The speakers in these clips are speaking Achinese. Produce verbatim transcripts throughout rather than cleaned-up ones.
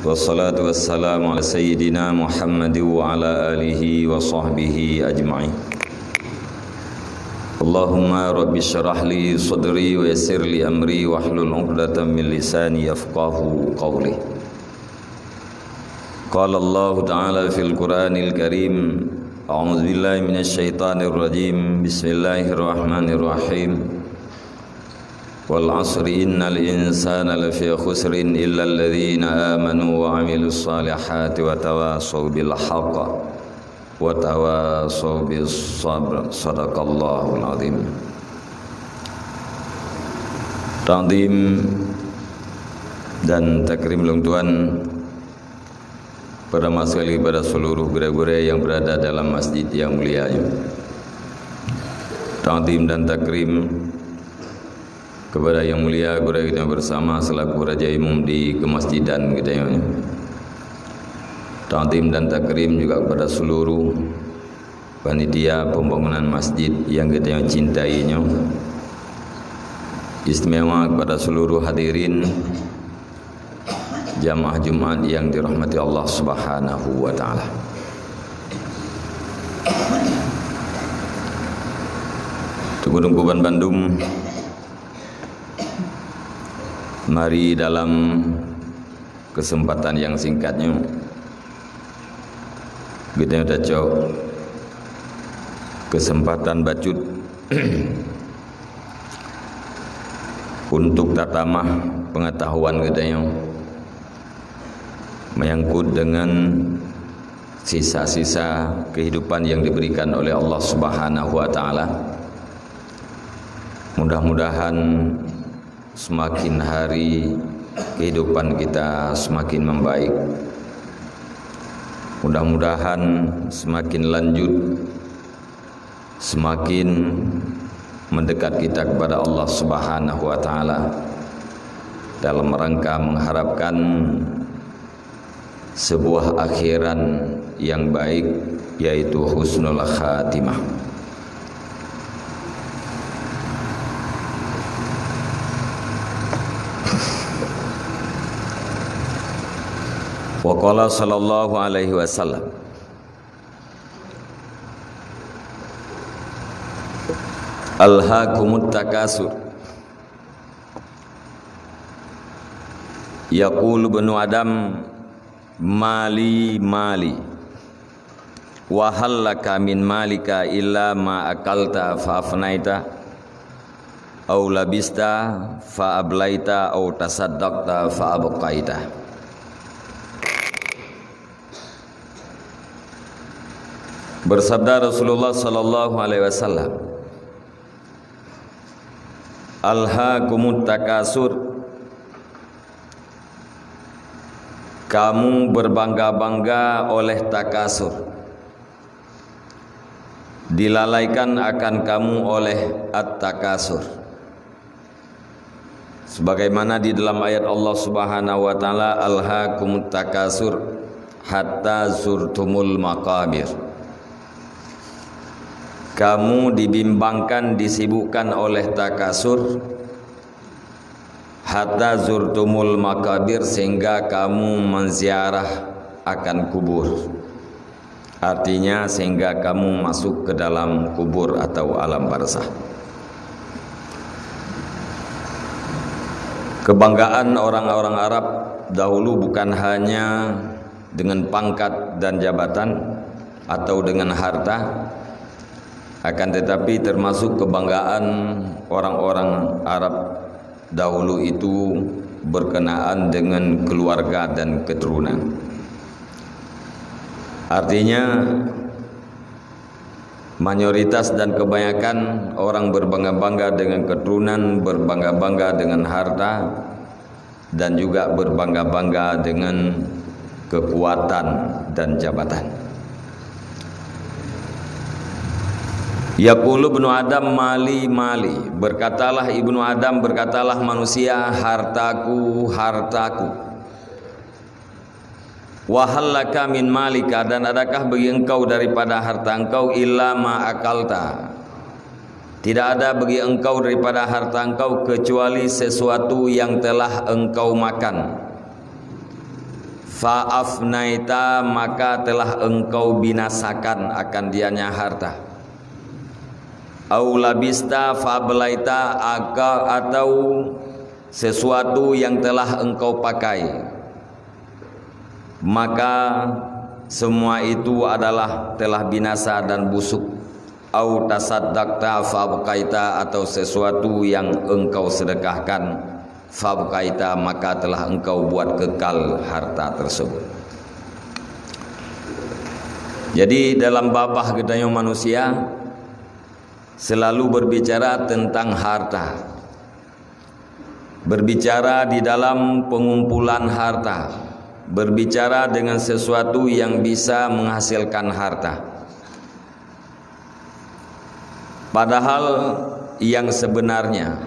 Wassalatu wassalamu ala sayyidina Muhammad wa ala alihi wa sahbihi ajma'in. Allahumma rabbi syrah li sadri wa yassir li amri wahlul 'uqdatam min lisani yafqahu qawli. Qala Allahu ta'ala fil Qur'anil Karim, a'udzu billahi minasy syaithanir rajim. Bismillahirrahmanirrahim. Wal 'asri innal insana lafi khusrin illa alladzina amanu wa 'amilus shalihati wa tawasau bil haqq wa tawasau bis sabr. Sadaqallahul azim. Takzim dan takrim lôn tuan, pertama sekali kepada seluruh gurée-gurée yang berada dalam masjid yang mulia ini. Takzim dan takrim kepada yang mulia gurée kita bersama selaku raja imum di kemasjidan kita ini. Takzim dan takrim juga kepada seluruh panitia pembangunan masjid yang kita cintai nyoe. Istimewa kepada seluruh hadirin jamaah Jumat yang dirahmati Allah Subhanahu wa taala. Teungku-teungku ban bandum, mari dalam kesempatan yang singkat nyoe, geutanyoe tacok kesempatan bacut untuk tatamah pengetahuan geutanyoe menyangkut dengan sisa-sisa kehidupan yang diberikan oleh Allah Subhanahu wa taala. Mudah-mudahan semakin hari kehidupan kita semakin membaik. Mudah-mudahan semakin lanjut, semakin mendekat kita kepada Allah Subhanahu wa taala dalam rangka mengharapkan sebuah akhiran yang baik, yaitu husnul khatimah. Wa qala sallallahu alaihi wasallam, "Alhaakumut takasur." Yaqulu ibnu Adam, "Mali, mali." "Wa hal laka min malika illa ma akalta fa afnaita, au labista fa ablaita, au tasaddaqta fa abqaita." Bersabda Rasulullah sallallahu alaihi wasallam, "Alhaakumut takasur." Kamu berbangga-bangga oleh takasur. Dilalaikan akan kamu oleh at-takasur. Sebagaimana di dalam ayat Allah Subhanahu wa taala, "Alhaakumut takasur hatta zurtumul maqabir." Kamu dibimbangkan, disibukkan oleh takasur, "hatta zurtumul maqabir," sehingga kamu menziarah akan kubur. Artinya, sehingga kamu masuk ke dalam kubur atau alam barzah. Kebanggaan orang-orang Arab dahulu bukan hanya dengan pangkat dan jabatan atau dengan harta, akan tetapi termasuk kebanggaan orang-orang Arab dahulu itu berkenaan dengan keluarga dan keturunan. Artinya, mayoritas dan kebanyakan orang berbangga-bangga dengan keturunan, berbangga-bangga dengan harta, dan juga berbangga-bangga dengan kekuatan dan jabatan. Yaqulu ibnu Adam, "Mali, mali." Berkatalah ibnu Adam, berkatalah manusia, "Hartaku, hartaku." "Wa hal laka min malika," dan adakah bagi engkau daripada harta engkau, "illa ma akalta." Tidak ada bagi engkau daripada harta engkau kecuali sesuatu yang telah engkau makan. Fa afnaita, maka telah engkau binasakan akan dianya harta. Au labista fa ablaita, aka-, atau sesuatu yang telah engkau pakai, maka semua itu adalah telah binasa dan busuk. Au tasaddaqta fa abqaita, atau sesuatu yang engkau sedekahkan, fa abqaita, maka telah engkau buat kekal harta tersebut. Jadi, dalam babah geutanyoe manusia selalu berbicara tentang harta. Berbicara di dalam pengumpulan harta, berbicara dengan sesuatu yang bisa menghasilkan harta. Padahal yang sebenarnya,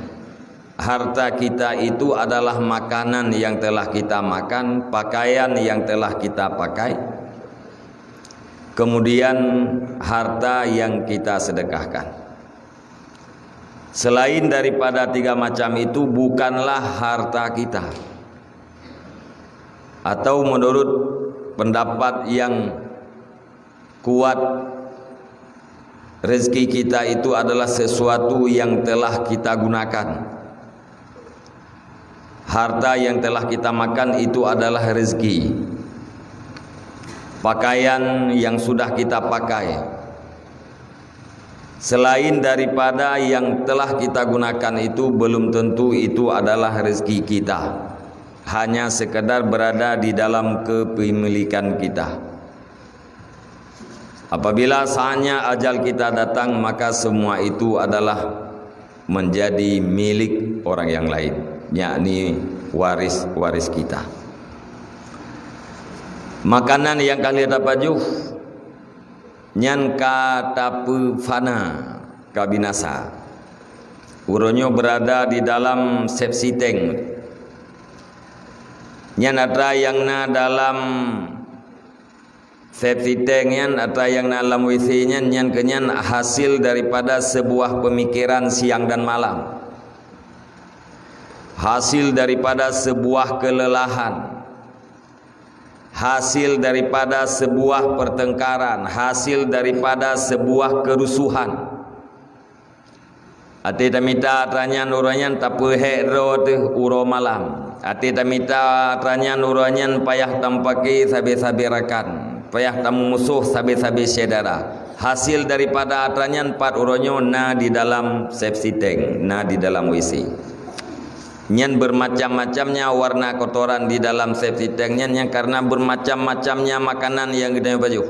harta kita itu adalah makanan yang telah kita makan, pakaian yang telah kita pakai, kemudian harta yang kita sedekahkan. Selain daripada tiga macam itu, bukanlah harta kita. Atau menurut pendapat yang kuat, rezeki kita itu adalah sesuatu yang telah kita gunakan. Harta yang telah kita makan itu adalah rezeki. Pakaian yang sudah kita pakai, selain daripada yang telah kita gunakan itu, belum tentu itu adalah rezeki kita. Hanya sekadar berada di dalam kepemilikan kita. Apabila saatnya ajal kita datang, maka semua itu adalah menjadi milik orang yang lain, yakni waris-waris kita. Makanan nyang ka lheueh tapajoh, nyan ka tapeufana, ka binasa. Uroe nyoe berada di dalam septic tank. Nyan atra nyang na dalam septic tank nyan, atra nyang na lam W C nyan, nyan keunyan hasil daripada sebuah pemikiran siang dan malam. Hasil daripada sebuah kelelahan. Hasil daripada sebuah pertengkaran, hasil daripada sebuah kerusuhan. Até tamita atra nyan uroe nyan tapeuhék droe teuh uroe malam. Até tamita atra nyan uroe nyan payah tameupaké sabé-sabé rakan, payah tameumusoh sabé-sabé syedara. Hasil daripada atra nyan pat uroe nyoe na di dalam septic tank, na di dalam W C. Nyan bermacam-macamnya warna kotoran di dalam septic tank nyan, nyan karena bermacam-macamnya makanan nyang geutanyoe pajoh.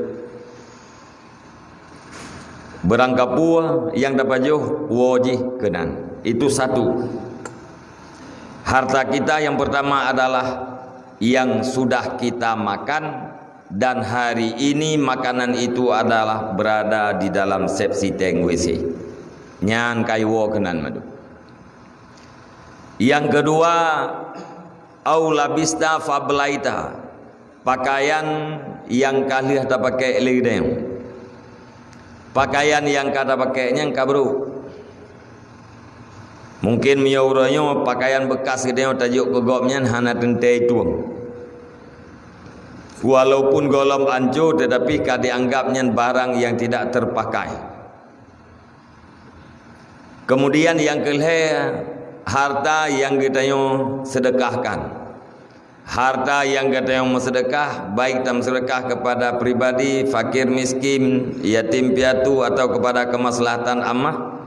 Barang kapue nyang tapajoh, woe jih keunan. Itu satu. Harta kita yang pertama adalah yang sudah kita makan, dan hari ini makanan itu adalah berada di dalam septic tank W C. Nyan ka iwoe keunan mandum. Yang kedua, au labista fablaita. Pakaian nyang ka lheueh tapakék lé geutanyoe. Pakaian nyang ka tapakék nyan ka brôk. Mungkin meunyoe uroe nyoe pakaian beukas geutanyoe tajok keu gob nyan hana teuntée tueng. Walaupun gohlom ancô, tetapi ka dianggap nyan barang yang tidak terpakai. Kemudian nyang keu lhée, harta nyang geutanyoe seudeukahkan. Harta nyang geutanyoe meuseudeukah, baik tameuseudeukah kepada pribadi, fakir miskin, yatim piatu, atau kepada kemaslahatan amah,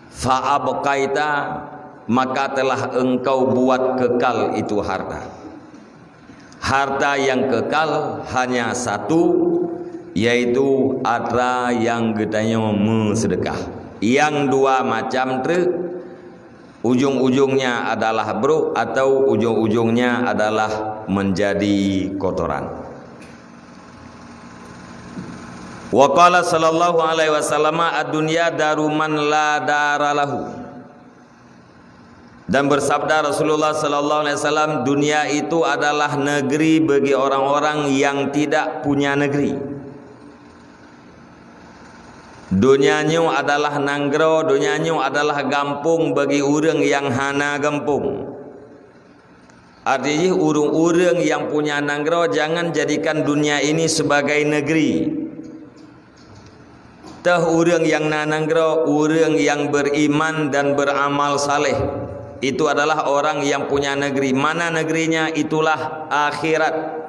fa abqaita, maka telah engkau buat kekal itu harta. Harta nyang kekal hanya satu, yaitu atra nyang geutanyoe meuseudeukah. Nyang dua macam treuk, ujong-ujongnya adalah brôk atau ujong-ujongnya adalah menjadi kotoran. Wa qala sallallahu alaihi wasallam, "Ad-dunya daru man la dara lahu." Dan bersabda Rasulullah sallallahu alaihi wasallam, "Dunia itu adalah negeri bagi orang-orang yang tidak punya negeri." Donya nyoe adalah nanggroe, donya nyoe adalah gampông bagi ureuëng nyang hana gampông. Arti jih, ureuëng-ureuëng nyang punya nanggroe jangan jadikan dunia ini sebagai negeri. Teuh ureuëng nyang na nanggroe, ureuëng nyang beriman dan beramal saleh. Itu adalah orang yang punya negeri. Mana negerinya? Itulah akhirat.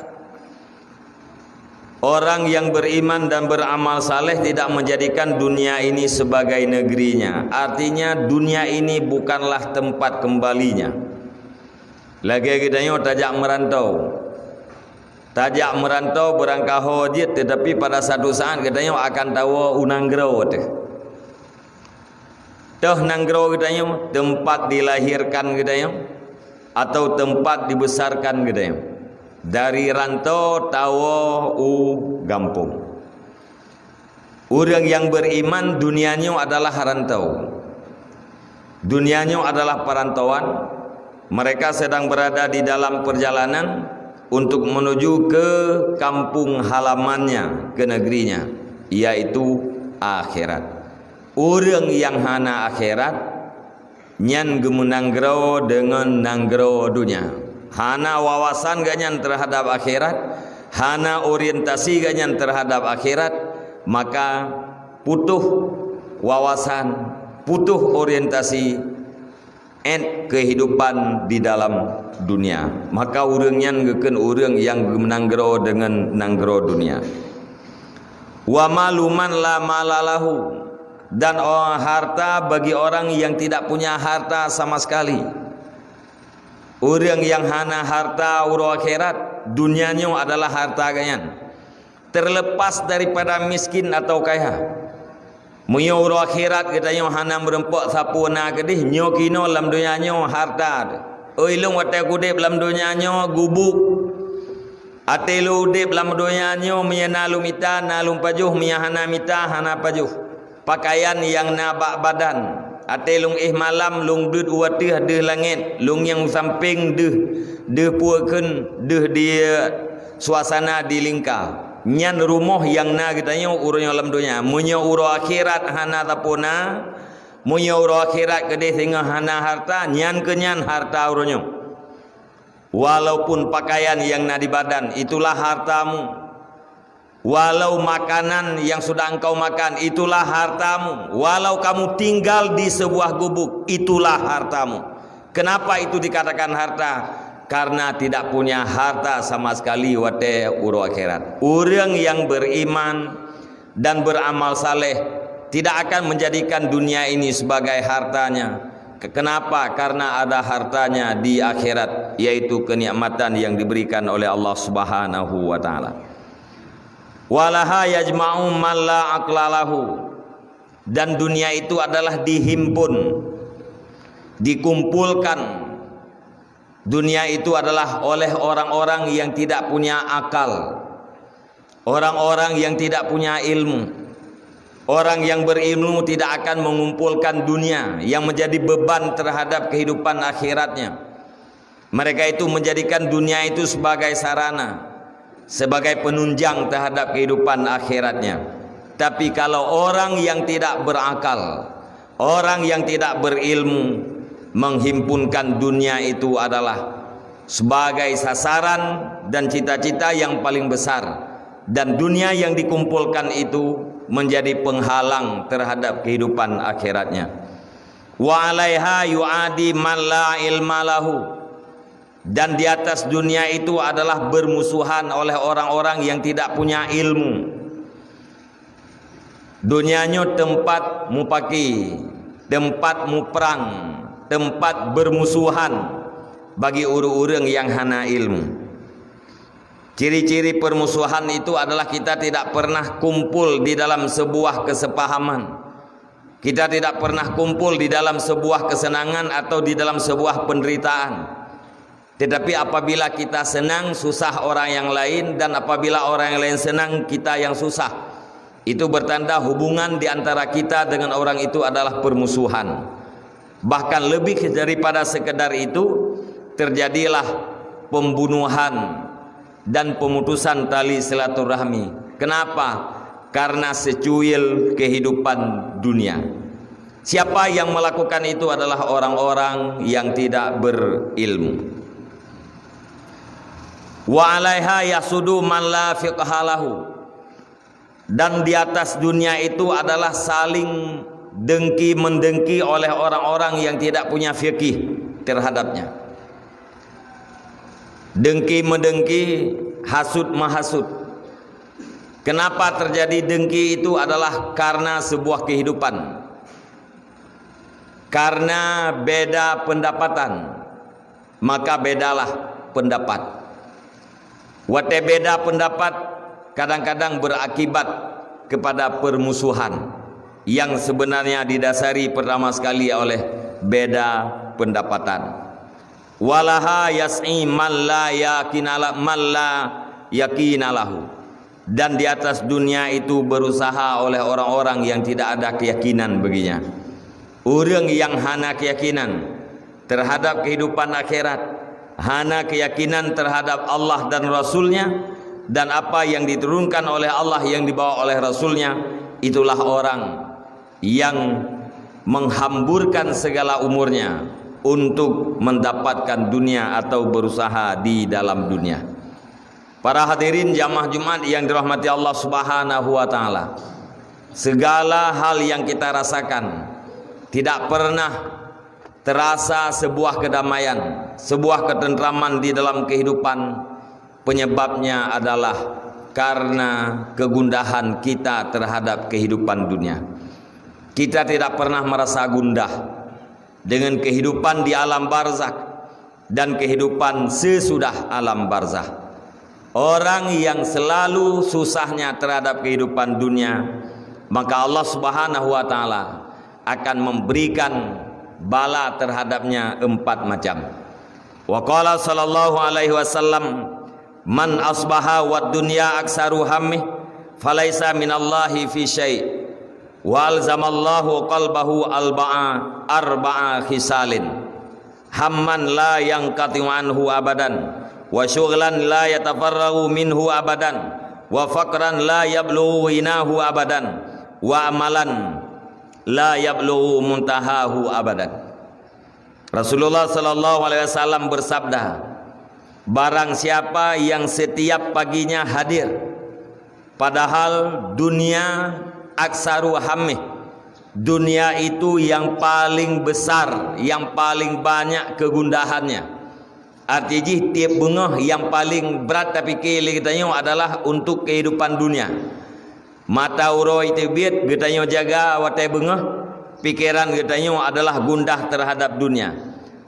Orang yang beriman dan beramal saleh tidak menjadikan dunia ini sebagai negerinya. Artinya, dunia ini bukanlah tempat kembalinya. Lagée geutanyoe tajak meurantau. Tajak meurantau beurangkaho jeuet, tetapi pada satu saat geutanyoe akan tawoe u nanggroe teuh. Teuh nanggroe geutanyoe, tempat dilahirkan geutanyoe, atau tempat dibesarkan geutanyoe. Dari rantau tawoe u gampông. Ureuëng nyang beriman, dunia nyoe adalah rantau. Dunia nyoe adalah perantauan. Mereka sedang berada di dalam perjalanan untuk menuju ke kampung halamannya, ke negerinya, yaitu akhirat. Ureuëng nyang hana akhirat, nyan geumeunanggroe deungon nanggroe dunia. Hana wawasan geuhnyan terhadap akhirat, hana orientasi geuhnyan terhadap akhirat, maka putôh wawasan, putôh orientasi, 'et kehidupan di dalam dunia. Maka ureuëng nyan geukheun ureuëng nyang geumeunanggroe deungon nanggroe dunia. Wa malu man la mala lahu, dan, oh, harta bagi orang yang tidak punya harta sama sekali. Ureuëng nyang hana harta uroe akhirat, dunia nyoe adalah harta geuhnyan. Terlepas daripada miskin atau kaya. Meunyoe uroe akhirat geutanyoe hana meurumpok sapeue na keudeh, nyoe kinoe lam donya nyoe harta. Oi lôn watée udeb lam donya nyoe gubuk. Até lôn udeb lam donya nyoe, meunyoe na lôn mita, na lôn pajoh, meunyoe hana mita, hana pajoh. Pakaian nyang na bak badan. Até lôn éh malam, lôn deuet u ateueh deuh langét, lôn nyang u sampéng deuh, deuh peue kheun, deuh di suasana di lingka. Nyan rumoh nyang na geutanyoe uroe nyoe lam donya. Meunyoe uroe akhirat hana sapeue na, meunyoe uroe akhirat keudeh singoh hana harta, nyan keuh nyan harta uroe nyoe. Walaupun pakaian yang na di badan, itulah hartamu. Walau makanan yang sudah engkau makan, itulah hartamu. Walau kamu tinggal di sebuah gubuk, itulah hartamu. Kenapa itu dikatakan harta? Karena tidak punya harta sama sekali watée uroe akhirat. Ureuëng yang beriman dan beramal saleh tidak akan menjadikan dunia ini sebagai hartanya. Ke-, kenapa? Karena ada hartanya di akhirat, yaitu kenikmatan yang diberikan oleh Allah Subhanahu wa Ta'ala. Walaha yajma'u man la aqla lahu. Dan dunia itu adalah dihimpun, dikumpulkan. Dunia itu adalah oleh orang-orang yang tidak punya akal, orang-orang yang tidak punya ilmu. Orang yang berilmu tidak akan mengumpulkan dunia yang menjadi beban terhadap kehidupan akhiratnya. Mereka itu menjadikan dunia itu sebagai sarana, sebagai penunjang terhadap kehidupan akhiratnya. Tapi kalau orang yang tidak berakal, orang yang tidak berilmu, menghimpunkan dunia itu adalah sebagai sasaran dan cita-cita yang paling besar, dan dunia yang dikumpulkan itu menjadi penghalang terhadap kehidupan akhiratnya. Wa alaiha yu'adi man la ilma lahu. Dan di atas dunia itu adalah bermusuhan oleh orang-orang yang tidak punya ilmu. Dunia nyoe tempat mupaki, tempat muprang, tempat bermusuhan bagi ureuëng-ureuëng yang hana ilmu. Ciri-ciri permusuhan itu adalah kita tidak pernah kumpul di dalam sebuah kesepahaman. Kita tidak pernah kumpul di dalam sebuah kesenangan atau di dalam sebuah penderitaan. Tetapi apabila kita senang, susah orang yang lain, dan apabila orang yang lain senang, kita yang susah, itu bertanda hubungan di antara kita dengan orang itu adalah permusuhan. Bahkan lebih daripada sekedar itu, terjadilah pembunuhan dan pemutusan tali silaturahmi. Kenapa? Karena secuil kehidupan dunia. Siapa yang melakukan itu adalah orang-orang yang tidak berilmu. Wa alaiha yasudu man la fiqha lahu. Dan di atas dunia itu adalah saling dengki-mendengki oleh orang-orang yang tidak punya fikih terhadapnya. Dengki-mendengki, hasut-mahasut. Kenapa terjadi dengki itu adalah karena sebuah kehidupan. Karena beda pendapatan, maka bedalah pendapat. Watée beda pendapat, kadang-kadang berakibat kepada permusuhan yang sebenarnya didasari pertama sekali oleh beda pendapatan. Walaha yas'i man la yakina la-, man la yakina lahu. Dan di atas dunia itu berusaha oleh orang-orang yang tidak ada keyakinan baginya. Ureuëng yang hana keyakinan terhadap kehidupan akhirat, hana keyakinan terhadap Allah dan Rasul-Nya, dan apa yang diturunkan oleh Allah yang dibawa oleh Rasul-Nya, itulah orang yang menghamburkan segala umurnya untuk mendapatkan dunia atau berusaha di dalam dunia. Para hadirin jamaah Jumat yang dirahmati Allah Subhanahu wa Ta'ala, segala hal yang kita rasakan tidak pernah terasa sebuah kedamaian, sebuah ketentraman di dalam kehidupan. Penyebabnya adalah karena kegundahan kita terhadap kehidupan dunia. Kita tidak pernah merasa gundah dengan kehidupan di alam barzakh dan kehidupan sesudah alam barzakh. Orang yang selalu susahnya terhadap kehidupan dunia, maka Allah Subhanahu wa Ta'ala akan memberikan bala terhadapnya empat macam. Wa qala sallallahu alaihi wasallam, "Man asbaha wad dunya aksaru hammih, falaisa minallahi fi syai'." Wa alzamallahu qalbahu alba'a, arba'a khisalin. Hamman la yanqati'u anhu abadan, wa syughlan la yatafarraghu minhu abadan, wa faqran la yablughu ghinahu abadan, wa amalan la yablughu muntahahu abadan. Rasulullah sallallahu alaihi wasallam bersabda, "Barang siapa yang setiap paginya hadir, padahal dunia aksaru hammih, dunia itu yang paling besar, yang paling banyak kegundahannya." Arti jih, tiep beungoh nyang paling brat tapike lé geutanyoe adalah untuk kehidupan dunia. Mata uroe teubiet geutanyoe jaga watée beungoh, pikeran geutanyoe adalah gundah terhadap dunia.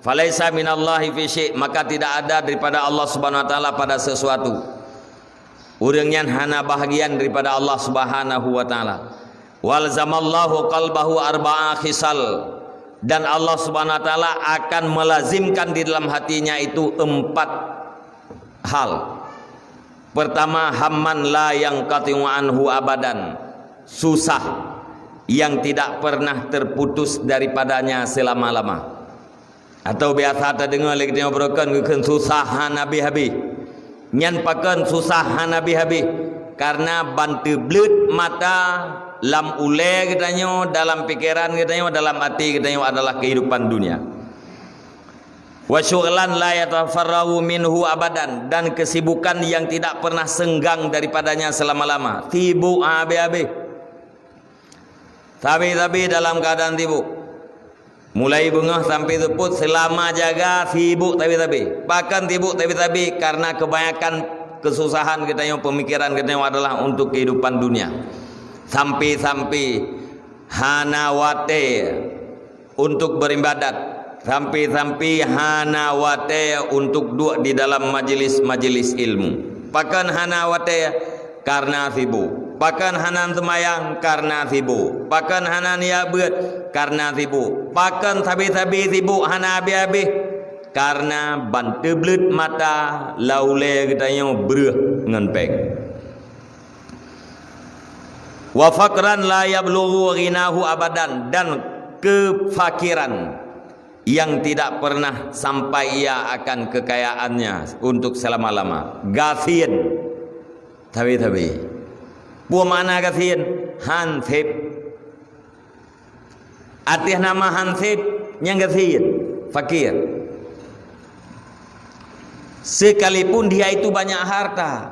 "Falaisa minallahi fi syai'," maka tidak ada daripada Allah Subhanahu wa Taala pada sesuatu. Ureuëng nyan hana bahagian daripada Allah Subhanahu wa Taala. "Walzamallahu qalbahu arba'a khisal," dan Allah Subhanahu wa Taala akan melazimkan di dalam hatinya itu empat hal. Pertama, hamman la yanqati'u anhu abadan, susah yang tidak pernah terputus daripadanya selama-lama. Atau biasa tadeungoe lé geutanyoe beureukon geukheun susah hana habéh-habéh. Nyan pakon susah hana habéh-habéh? Karena ban teubleuet mata lam ulée geutanyoe, dalam pikeran geutanyoe, dalam até geutanyoe adalah kehidupan dunia. "Wa syughlan la yatafarraghu minhu abadan," dan kesibukan yang tidak pernah senggang daripadanya selama-lama. Sibuk habéh-habéh. Sabe-sabe dalam keadaan sibuk. Mulai beungoh sampai seupôt, selama jaga sibuk sabe-sabe. Pakon sibuk sabe-sabe? Karena kebanyakan kesusahan geutanyoe, pemikiran geutanyoe adalah untuk kehidupan dunia. Sampai-sampai hana watée untuk beribadat, sampai-sampai hana watée untuk duek di dalam majelis-majelis ilmu. Pakon hana watée? Karena sibuk. Pakon hana seumayang? Karena sibuk. Pakon hana niat beuet? Karena sibuk. Pakon sabe-sabe sibuk hana habéh-habéh? Karena ban teubleuet mata lam ulée geutanyoe breueh ngon péng. "Wa faqran la yablughu ghinahu abadan," dan kefakiran yang tidak pernah sampai ia akan kekayaannya untuk selama-lama. Gasien. Tabe-tabe. Peue makna gasien? Hanseb. Ateueh nama hanseb nyang gasien, fakir. Sekalipun dia itu banyak harta.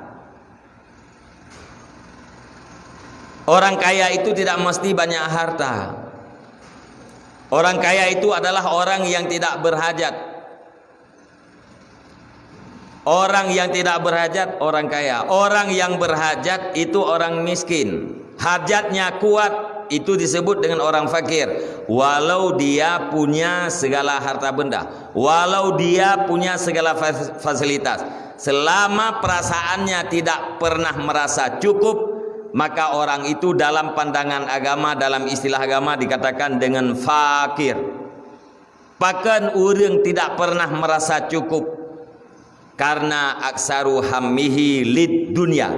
Orang kaya itu tidak mesti banyak harta. Orang kaya itu adalah orang yang tidak berhajat. Orang yang tidak berhajat, orang kaya. Orang yang berhajat itu orang miskin. Hajatnya kuat, itu disebut dengan orang fakir. Walau dia punya segala harta benda, walau dia punya segala fas-, fasilitas, selama perasaannya tidak pernah merasa cukup, maka orang itu dalam pandangan agama, dalam istilah agama dikatakan dengan fakir. Pakon ureuëng tidak pernah merasa cukup? Karena aksaru hammihi lid dunya.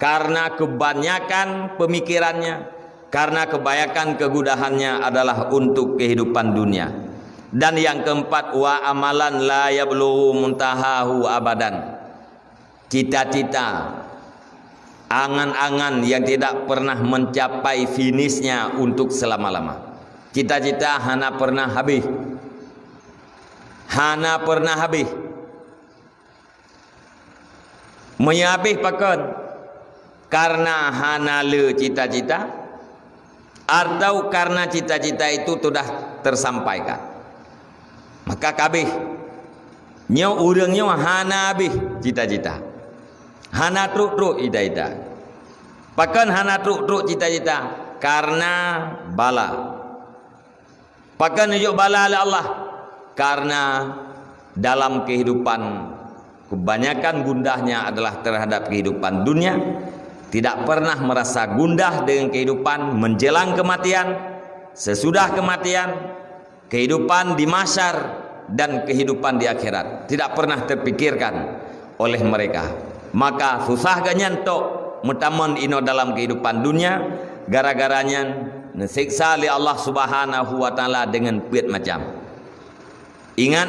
Karena kebanyakan pemikirannya, karena kebanyakan kegundahannya adalah untuk kehidupan dunia. Dan yang keempat, wa amalan la yablughu muntahahu abadan. Cita-cita, angan-angan yang tidak pernah mencapai finishnya untuk selama-lama. Cita-cita hana pernah habis. Hana pernah habis. Meunyoe habis pakon? Karena hana le cita-cita, atau karena cita-cita itu sudah tersampaikan. Maka kabeh. Nyoe ureuëng nyoe hana habéh cita-cita. Hana trok-trok cita-cita. Pakon hana trok-trok cita-cita? Karena bala. Pakon neujok bala lé Allah? Karena dalam kehidupan kebanyakan gundahnya adalah terhadap kehidupan dunia, tidak pernah merasa gundah dengan kehidupan menjelang kematian, sesudah kematian, kehidupan di mahsyar dan kehidupan di akhirat tidak pernah terpikirkan oleh mereka. Maka susah geuh nyan tok meutamong inoe dalam kehidupan dunia, gara-gara nyan neusiksa lé Allah Subhanahu wa Taala dengan peuet macam. Ingat,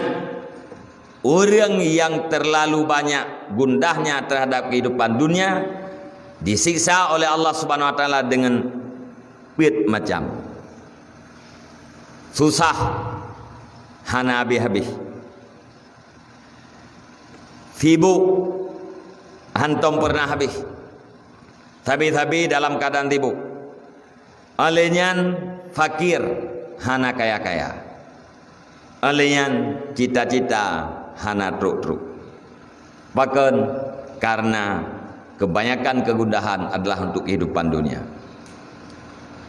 ureuëng yang terlalu banyak gundahnya terhadap kehidupan dunia disiksa oleh Allah Subhanahu wa Taala dengan peuet macam. Susah hana habéh-habéh. Sibuk hantom pernah habéh. Sabe-sabe dalam keadaan sibuk. Óh lheueh nyan fakir hana kaya-kaya. Óh lheueh nyan cita-cita hana trok-trok. Pakon? Karena kebanyakan kegundahan adalah untuk kehidupan dunia.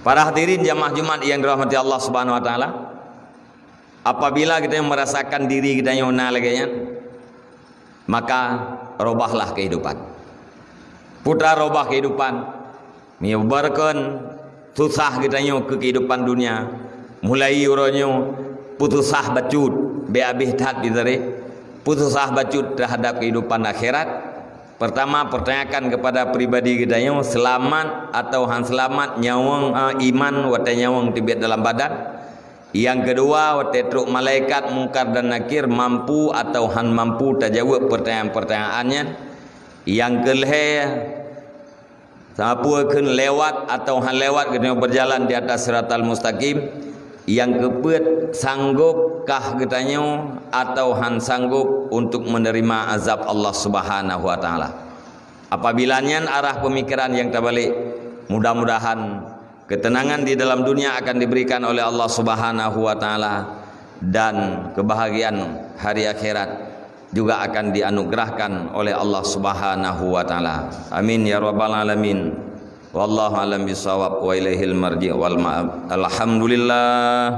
Para hadirin jamaah Jumat yang dirahmati Allah Subhanahu wa Taala, apabila kita merasakan diri kita nyoe na lagée nyan, maka robahlah kehidupan. Peue teuma robah kehidupan? Meunyoe bukon susah geutanyoe keu kehidupan dunia, mulai uroe nyoe peususah bacut, bék habéh that di tarek, peususah bacut terhadap kehidupan akhirat. Pertama, pertanyakan kepada pribadi geutanyoe, seulamat atawa hán seulamat nyawöng, eh, iman watée nyawöng teubiet dalam badan. Nyang keudua, watée trok malaikat Mungkar dan Nakir, mampu atawa hán mampu tajaweueb pertanyaan-pertanyaan nyan. Nyang keulhée, sapeue kheun lewat atawa hán lewat geutanyoe berjalan di atas siratal mustaqim. Nyang keupeuet, sanggupkah geutanyoe atawa hán sanggup untuk menerima azab Allah Subhanahu wa Taala? Apabila nyan arah pemikiran nyang tabalek, mudah-mudahan ketenangan di dalam dunia akan diberikan oleh Allah Subhanahu wa Taala, dan kebahagiaan hari akhirat juga akan dianugerahkan oleh Allah Subhanahu wa Taala. Amin ya rabbal alamin. Wallahu a'lam bishawab wa ilaihil marji' wal ma'ab. Alhamdulillah.